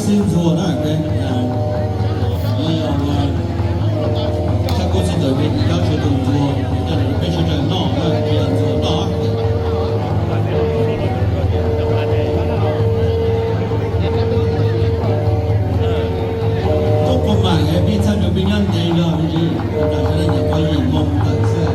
Ntxuag na, sab kub txij tawm peb cov tsis tus ntxuag, peb sawv daws noj na, ntxuag noj. Tuaj kuv mam peb txhaj nrug peb nyob ntev zog me ntsis, tam sim no nyuam qhuav yim moo tawm xwb.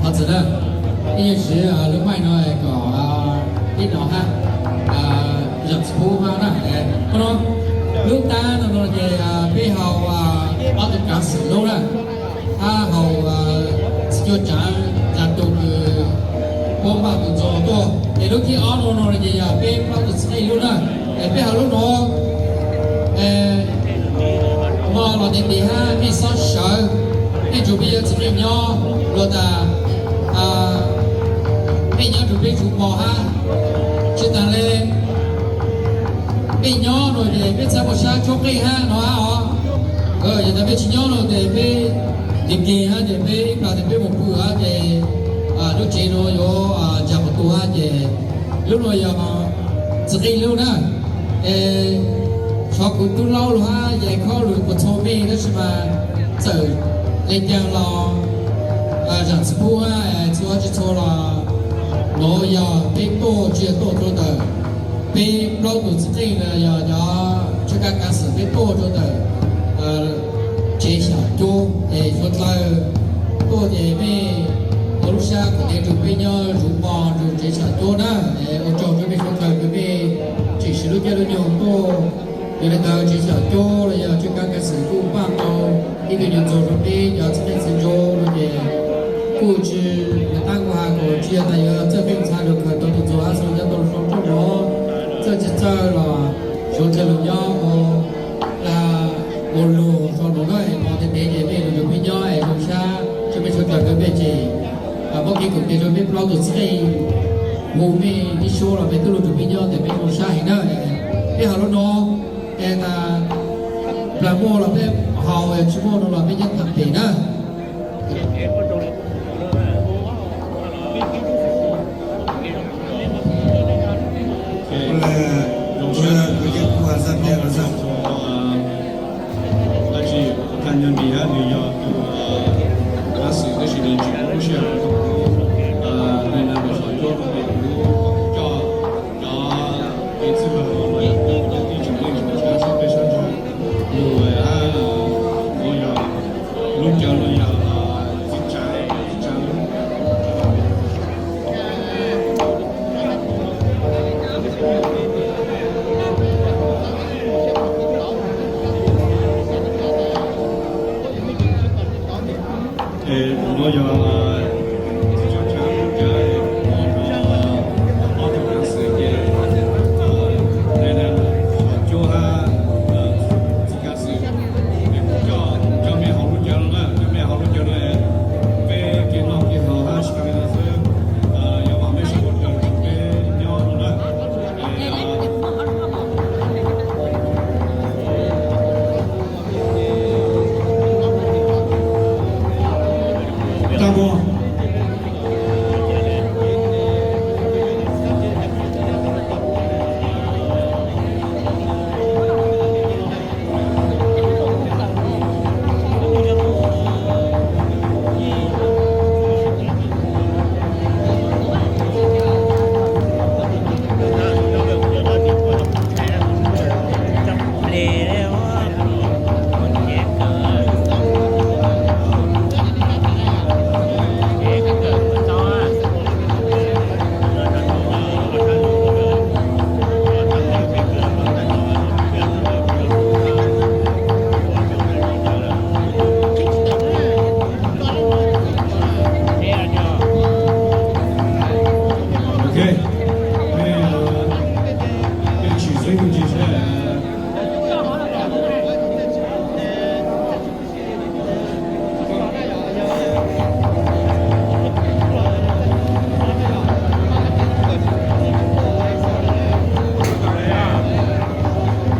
Thov txim na, ib nyuag siv lub maij no kom ib no hab, zam txim pub hab na. Qhov no, lub tab no no ces peb haus ob tug kav xwm lub na, hab haus txiv cuaj tsaav, tsaav tus kws puab npaj tus ntxuag tuaj. Es lub thib ob no no ces yog peb plaub tus txiv qeej lub na. Es peb haus lub no mos los ntev ntev hab mej xob sawv, mej tsuas peb yuav txiv qeej nyob luag tas, mej nyob nrug peb tsuas mos hab. Tsi taag le, peb nyob no ces peb txhaj muaj sab tshuab qeej hab no hab os. Yog tas peb tsi nyob no ces peb dim kig hab ces peb ib plag tes peb mus pw hab ces lub tsev no yuav ntsa qhov tu hab ces lub no yog txiv qeej lub na. Es xyov kuv tub laub lug hab yawm khob lug puas txhua mej tab sis mas txawm le caag los zam txim pub hab txhua tsi txhua los nuav yog peb tuaj tsi yog tuaj rua ntawm peb plaub tug txiv qeej na yog cov tshwj kab kav xwm peb tuaj rua ntawm tsev xyom cuab es suav dlawg tuaj ces mej ua lub sab kom ntev rua peb nyob zuv mos rua tsev xyom cuab na. Es ua tsaug rua mej suav dlawg kws mej tseem siv lub caij lub nyoog tuaj. Yog le ntawd tsev xyom cuab los yog tshwj kab kav xwm kuj npaj tau ib tug nyuag ntxuag rua peb cov txiv qeej txiv ntsuag no ces kuj tsi, tab kuv has kom tsi yog tas yuav txawj qeej ntxhais lug khaws tau tus ntxuag hab xwb, nyob tau lug sau rooj nuav, txawj tsi txawj los suav dlawg lug nyob ua, ua lug sau nuav na. Es mos ntev ntev ces mej lug nrug peb nyob es zoo sab, tsi mej suav dlawg kws mej tseem muab kev koom tes rua peb plaub tug txiv qeej, hu mej ib suab los mej tub lug nrug peb nyob tes peb zoo sab heev na. Peb haus lub no es tas plag muaj los peb haus, tsi muaj no los peb nyob thaam pem na. Dab tsi, tag nyog nws yog tus kav xwm tab sis nws tseem lub sij hawm, nws na nws xyom cuab rau peb, kuv coj cov kev txwj laug los yog kuv cov tij tseem neej tseem tshav sab peb sab nraud lug, kuv yog lub cawv los yog txiv tsav, txiv tsav lub.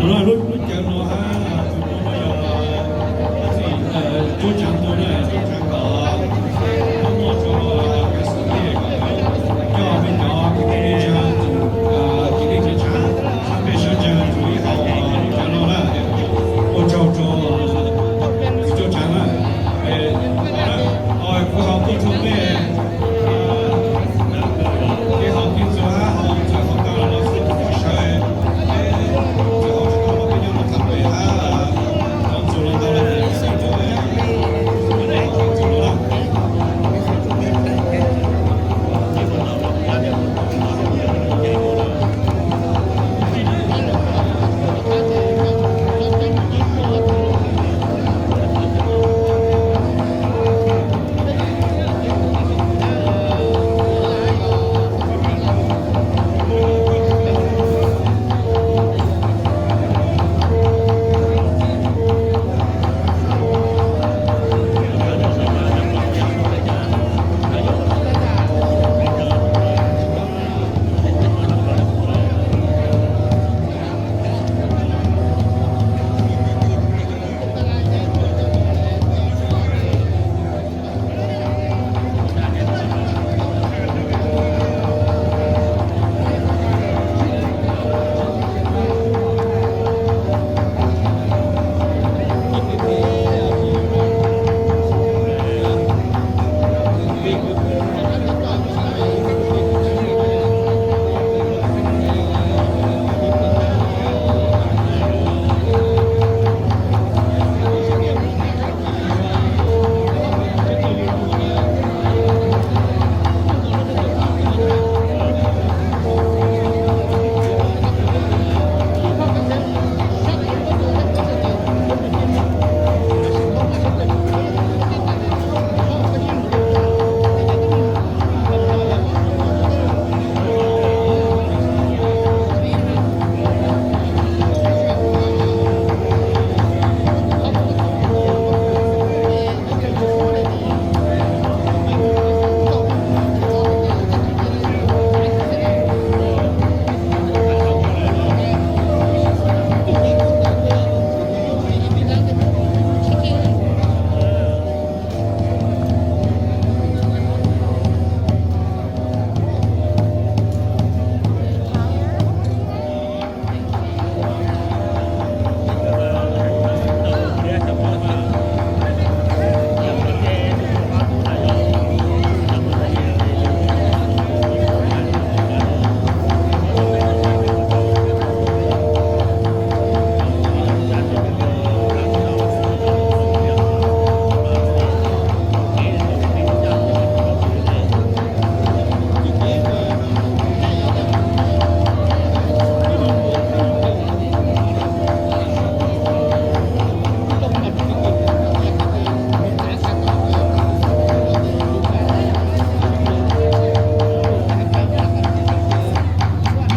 Lub